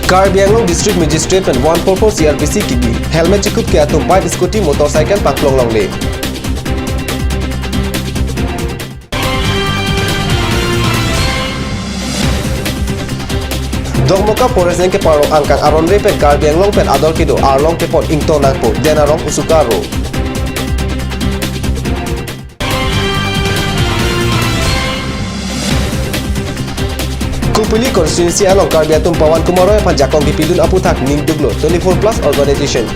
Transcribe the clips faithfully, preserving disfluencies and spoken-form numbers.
Karbi Anglong District Magistrate pen one four four C R P C kibi helmet chekup ke atum bike, scooty, motorcycle pangplong longle. Dokmoka Forest Range keparlo angkang aron re pen Karbi Anglong pen ador kedo arlong kepon ington nangpo Den Arong Usuka Aro. Kopili constituency along Karbi atum Pawan Kumar Roy aphan jakong kipidun aputhak ningduklo twenty-four plus organization.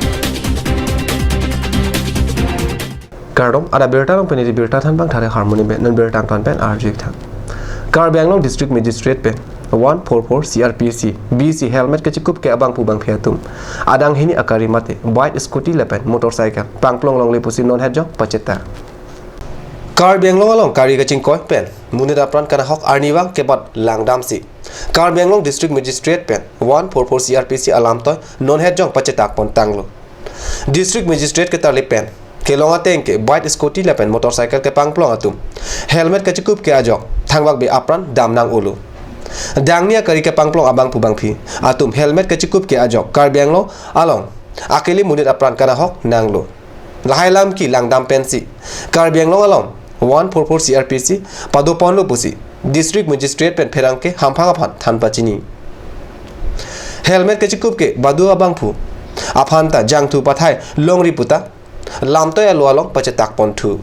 Kardom, ada birta along pen isi birta thanbang thare harmoni be, non birta angton pen arju ik tha. Karbi Anglong District Magistrate pen one four four C R P C bisi helmet kechekup ke abangphu bangphi atum adang hini akari mate bike, scooty lapen motorcycle pangplong longle pusi non het jong pacheta. Karbi Anglong along kari kachingkoi pen monit apran kanahok arnivang kebat langdamsi Karbi Anglong District Magistrate pen one four four C R P C alamtoi non het jong pachetak pon tanglo. District Magistrate ketarli pen kelong ateng ke bike, scooty lapen motorcycle kepangplong atum helmet kachekup ke ajok thangbak be apran dam nang-olo. Dangni akari kepangplong abangphu bangphi atum helmet kachekup ke ajok Karbi Anglong along akele monit apran kanahok nanglo. Lahai lam ke langdam pensi Karbi Anglong along one four four C R P C padoponlo pusi District Magistrate pen pherangke hamphang aphan than pachini. Helmet kechekup ke badu abangphu aphan ta jangthu pathai longri puta lamtoi alo along pachetak ponthu.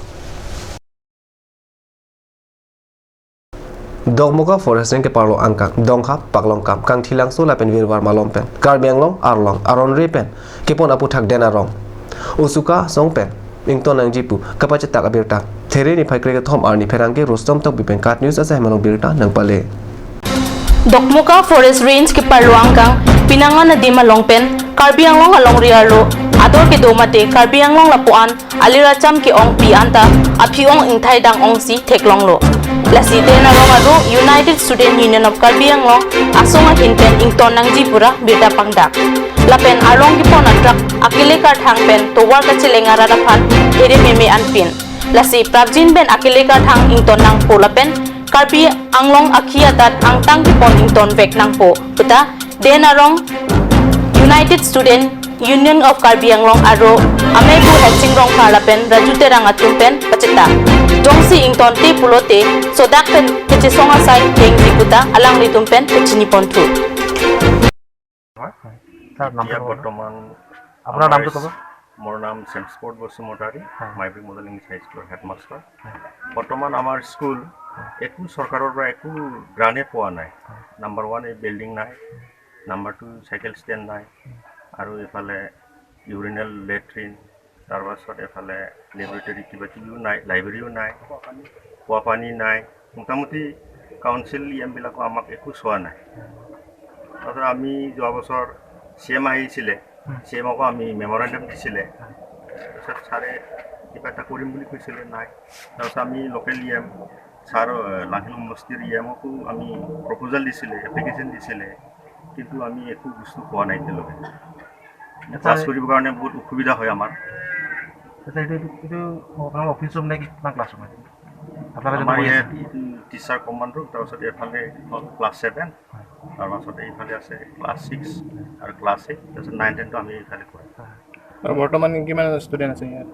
Dokmoka Forest Range keparlo angkang Dongkhap, Paklongkam, Kangthilangso lapen Virwar malom pen Karbi Anglong arlong aron re pen kepon aputhak Den Arong Usuka asong pen ington nangji pu kapachetak abirta There niphai krekethom arni pherangke Rustom Tokbi pen KAT News asai malong birta nangpale. Dokmoka Forest Range keparlo angkang penang an adim along pen Karbi Anglong alongri arlo ador kedo mate Karbi Anglong lapu-an alir acham ke-ongpi anta aphi-ong ingthai dang-ongsi theklonglo. Lasi Den Arong aro United Student Union of Karbi Anglong asong ahin pen ington nangji pura birta pangdak. Lapen arlong kepon atrak akele karthang pen tovar kacheleng arat aphan here meme anpin. Lasi prapjin pen akele karthang ington nangpo lapen Karbi Anglong akhi adat angtang kepon ington vek nangpo puta Den Arong United Student Union of Karbi Anglong aro amei pu Hetsing Rongphar lapen Raju Terang atum pen pacheta. Jongsi ingtonte pulote sodak pen kechesong asai dengji puta alanglitum pen pachini ponthu. হয়। ছাৰ, নামটো এতিয়া ক'ব? বৰ্তমান আপোনাৰ আমাৰ নামটো ইছ-, ক'ব? মোৰ নাম চেমস্পৰ্ট বসুমতাৰী, হয়। মাইবী মডেল ইংলিছ হাইস্কুলৰ হেডমাষ্টাৰ। হয়। বৰ্তমান আমাৰ স্কুল হয়। একো চৰকাৰৰ পৰা একো গ্ৰাণ্টে পোৱা নাই। হয়। নাম্বাৰ ওৱান, এই বিল্ডিং নাই। নাম্বাৰ টু, চাইকেল ষ্টেণ্ড নাই। আৰু এইফালে ইউৰিনেল, লেট্ৰিন, তাৰপাছত এফালে লেবৰেটৰী কিবা কিবিও নাই, লাইব্ৰেৰীও নাই, খোৱা পানী নাই। মোটামুটি কাউন্সিল ই এমবিলাকো আমাক একো চোৱা নাই। তাৰপিছত আমি যোৱা বছৰ চি এম আহিছিলে, চি এমকো আমি মেমৰেণ্ডাম দিছিলে। তাৰপিছত ছাৰে কিবা এটা কৰিম বুলি কৈছিলে, নাই। তাৰপিছত আমি লোকেল ই এম ছাৰ, এ, লাংহিল সমষ্টিৰ ই এমকো আমি প্ৰপ'জেল দিছিলে, এপ্লিকেশ্যন দিছিলে, কিন্তু আমি একো বস্তু পোৱা নাই এতিয়ালৈকে। আচ্ছা, ক্লাছ কৰিবৰ কাৰণে বহুত অসুবিধা হয় আমাৰ। আচ্ছা, এইটো, এইটো, এইটো আপোনাৰ অফিচ ৰুম নে কি? কিমান ক্লাছ ৰুম হয়? আপোনালোকে আমাৰ ইয়াত এইটো টিচাৰ কমন ৰুম, তাৰপিছত এইফালে হ'ল ক্লাছ ছেভেন, হয়। তাৰপাছত এইফালে আছে ক্লাছ ছিক্স আৰু ক্লাছ এইট, তাৰপিছত নাইন টেনটো আমি এইফালে কৰোঁ। হয়। আৰু বৰ্তমান কিমান ষ্টুডেণ্ট আছে ইয়াত?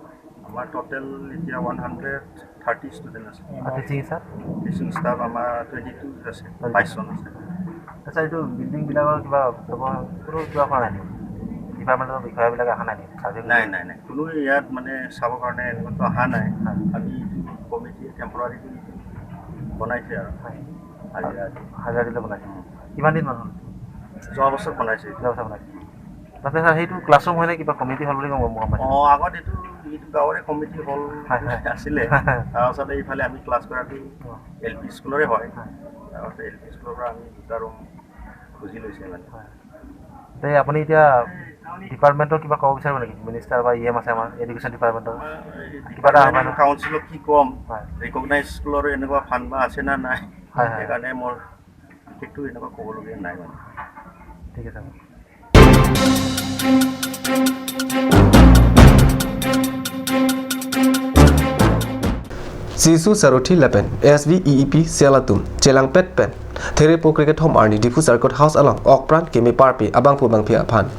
আমাৰ টোটেল এতিয়া ওৱান হাণ্ড্ৰেড থাৰ্টি ষ্টুডেণ্ট আছে। আৰু টিচিং ষ্টাফ? টিচিং ষ্টাফ আমাৰ টুৱেণ্টি টু আছে, টুৱেণ্টি টু। বাইশজন আছে। আচ্ছা, এইটো বিল্ডিংবিলাকৰ কিবা কোনো কিবা হোৱা নাই নেকি? ডিপাৰ্টমেণ্টৰ বিষয়াবিলাক অহা নাই নেকি? ছাৰ্ভে নাই, নাই, নাই। কোনো ইয়াত মানে চাবৰ কাৰণে এনেকুৱাতো অহা নাই। হয়। আমি এইটো কমিটিয়ে টেম্পৰাৰী কৰি বনাইছে আৰু। হয়। হাজিৰা দি। হাজিৰা দিলে বনাইছে। উম। কিমান দিন মান হ'ল? যোৱা বছৰ বনাইছে। যোৱা বছৰ বনাইছে। তাতে ছাৰ, সেইটো ক্লাছৰুম হয় নে কিবা কমিউনিটি হল বুলি গম, গম পাইছে? অ, আগত এইটো, এইটো গাঁৱৰে কমিউনিটি হল হয়, হয়। আছিলে। হয়, হয়। তাৰপাছতে এইফালে আমি ক্লাছ কৰাটো অ। এল পি স্কুলৰে হয়। হয়। তাৰপাছতে এল পি স্কুলৰ পৰা আমি দুটা ৰুম খুজি লৈছে মানে। হয়। তে আপুনি এতিয়া ডিপাৰ্টমেণ্টৰ কিবা ক'ব বিচাৰিব নেকি? মিনিষ্টাৰ বা ই এম আছে আমাৰ এডুকেশ্যন ডিপাৰ্টমেণ্টৰ। আমাৰ এই কিবা এটা ডিপাৰ্টমেণ্ট আহ্বান। কাউন্সিলক কি ক'ম? হয়। ৰিকগনাইজ স্কুলৰ এনেকুৱা ফাণ্ড বা আছে না নাই? হয়, হয়। সেইকাৰণে মোৰ বিশেষটো এনেকুৱা ক'বলগীয়া নাই মানে। ঠিক আছে। Sisu Saruthi lapen S V E E P cell atum chelangpet pen Therepo kre kethom arni Diphu Circuit House along okpran keme parpe abangphu bangphi aphan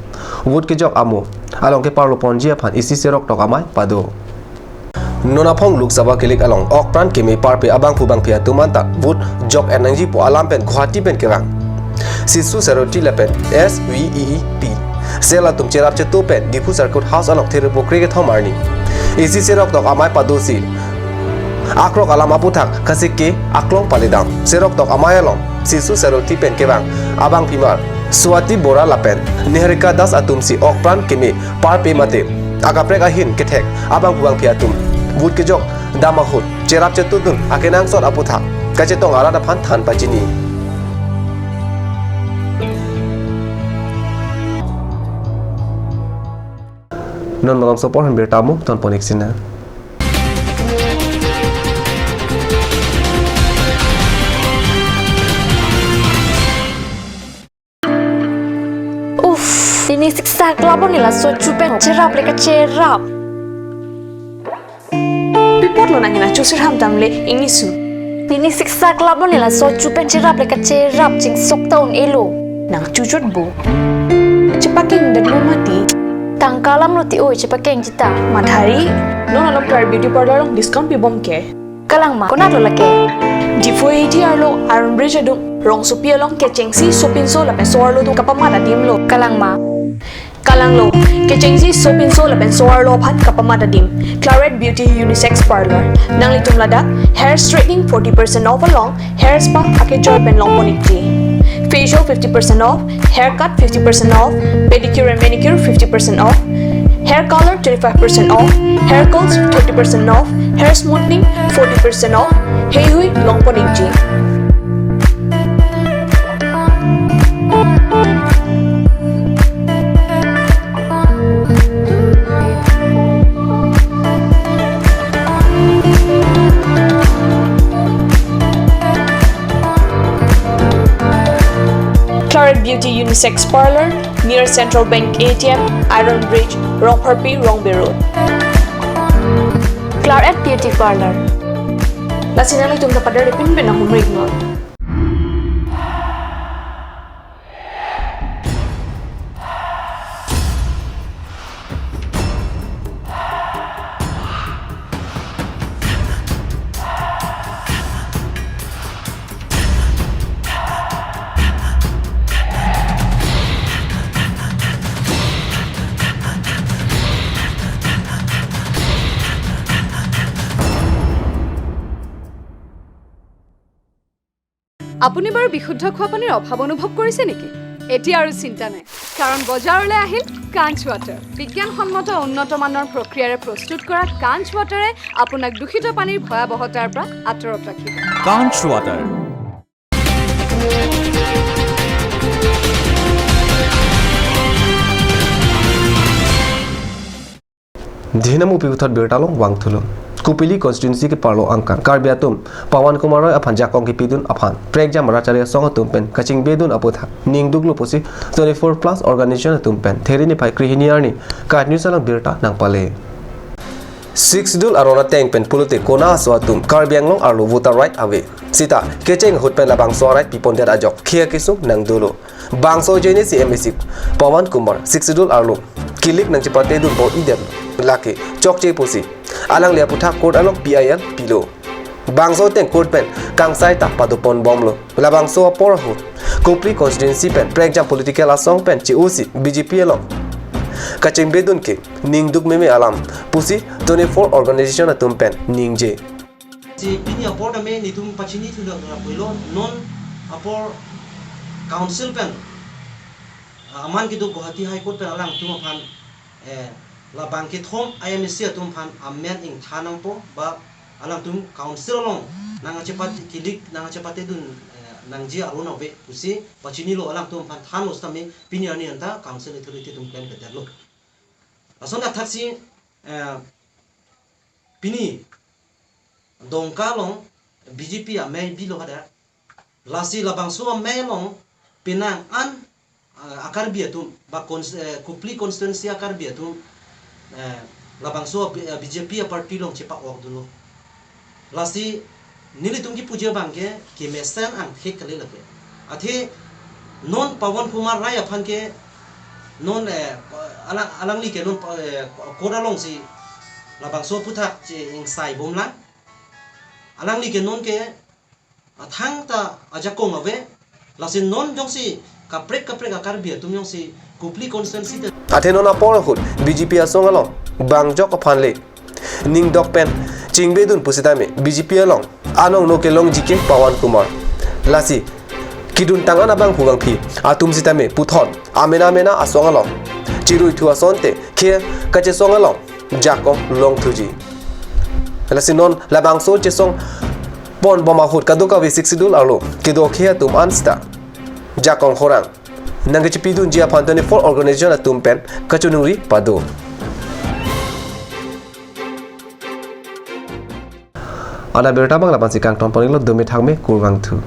vote kejok amo along keparlo ponji aphan isi serok tok amei pado. Non aphong Lok Sabha kilik along okpran keme parpe abangphu bangphi atum anta vote jok-et nangjipo alam pen Guwahati pen kevang Sisu Saroti lapen S V E E P cell atum cherap chetu pen Diphu Circuit House along Therepo kre kethom arni isi serok tok amei padosi akrok alam aputhak kasik ke aklong paledam. Serok tok amei along Sisu Saroti pen kevang abangphimar Swati Bora lapen Niharika Das atumsi okpran keme parpe mate akaprek ahin kethek abangphu bangphi atum vote kejok dam ahut cherap chetudun akenangsot aputhak kachetong arat aphan than pachini. Non malom sopor han birta mo ton ponik sina. Uff, pini siksak labon nila so chupen cherap le kacherap. Pi apotlo nang hena chusir ham tam le ingni su. Pini siksak labon nila so chupen cherap le kacherap chingsok ta un-elo. Nang chuchot bo. Chepakeng det lo mati. Tangka alam lo ti oi chepakeng jita. Madhari, non along Clarette Beauty Parlour along discount pibom ke. Kalang ma, konat lo lake? Diphu A T arlo Iron Bridge adung rongsopi along kechengsi sopinso lapen so-arlo atum kapamat adim lo. Kalang ma? Kalang lo, kechengsi sopinso lapen so-arlo aphan kapamat adim. Clarette Beauty Unisex Parlour. Nanglitum ladak hair straightening forty percent off along hair spa akejoi pen longpon ikji. Facial fifty percent off, haircut fifty percent off, pedicure and manicure fifty percent off, hair color twenty-five percent off, hair curls thirty percent off, hair smoothing forty percent off, heihui longpon ikji. Clarette Beauty Unisex Parlour, near Central Bank A T M, Iron Bridge, Rongpharpi, Rongbe Road. Clarette Beauty Parlour. Lasi nanglitum ta pader pinpin ahumrik non. আপুনি বাৰু বিশুদ্ধ খোৱা পানীৰ অভাৱ অনুভৱ কৰিছে নেকি? এতিয়া আৰু চিন্তা নাই, কাৰণ বজাৰলৈ আহিল কাঞ্চ ৱাটাৰ। বিজ্ঞানসন্মত উন্নত মানৰ প্ৰক্ৰিয়াৰে প্ৰস্তুত কৰা কাঞ্চ ৱাটাৰে আপোনাক দূষিত পানীৰ ভয়াৱহতাৰ পৰা আঁতৰত ৰাখিব। Kanch Water. Dhinam upi puthot birta along vangthulo. Kopili constituency keparlo angkang Karbi atum Pawan Kumar Roy aphan jakong kepidun aphan prekjam rachari asong atum pen kachingbedun aputhak ningduklo pusi twenty-four plus organization atum pen There niphai krehini arni KAT News along birta nangpale. Sixth Schedule aron ateng pen pulote kona aso atum Karbi Anglong arlo voter right ave. Sita kecheng ahut pen labangso a-right pipondet ajok khei akesung nangdolo. Bangso ajoine si M A C Pawan Kumar Sixth Schedule arlo kilik nangchepatedun bor-idetlo. Lake chokche pusi alangli aputhak court along P I L pilo. Bangso ateng court pen kangsai ta padoponbomlo. Labangso apor ahut Kopili constituency pen prekjam political asong pen che-osi B J P along kachingbedun ke ningduk meme alam pusi twenty-four organization atum pen ningje. Si pini apor tame netum pachini thulo, pulo non apor council pen, ah, aman kedo Guwahati High Court pen alangtum aphan, eh, labang kethom I M A C atum aphan amen ingthan nangpo ba alangtum council along nangchepat kilik nangchepatedun, eh, nangji aron ave pusi pachinilo, alangtum aphan thanlo sitame pini arni anta council authority atum claim kedetlo. Lason athaksi, eh, pini Dongka along B J P amei bilo hadak. Lasi labangso amei along penang an, ah, a-Karbi atum ba cons-, eh, Kopili constituency a-Karbi atum, eh, labangso B-, eh, B J P a-party along chepa-okdunlo. Lasi nelitum kipuji abang ke kemesen angthek kali lake. Athe non Pawan Kumar Rai aphan ke non, eh, alang, alangli ke non, eh, court alongsi labangso aphuthak che-ingsai bomlang. Alangli ke non ke athangta ajakong ave. Lasi non jongsi kaprek kaprek a-Karbi atum jongsi Kopili constituency te. Athe non apor ahut B J P asong along bangjok aphan le ningdok pen chingbedun pusitame B J P along anong no kelongji ke Pawan Kumar. Lasi kedun tang-an abangphu bangphi atum sitame puthot amena mena asong along chirui thu asonte khei kachesong along jakong longthuji. Lasi non labangso chesong pon bom ahut kadokave Sixth Schedule arlo kedo khei atum an sita jakong khorang nangkachipidunji aphan twenty-four organization atum pen kachiningri pado. Ana birta bang labansi kangton pon-iklo, dome thangme, kurvangthu.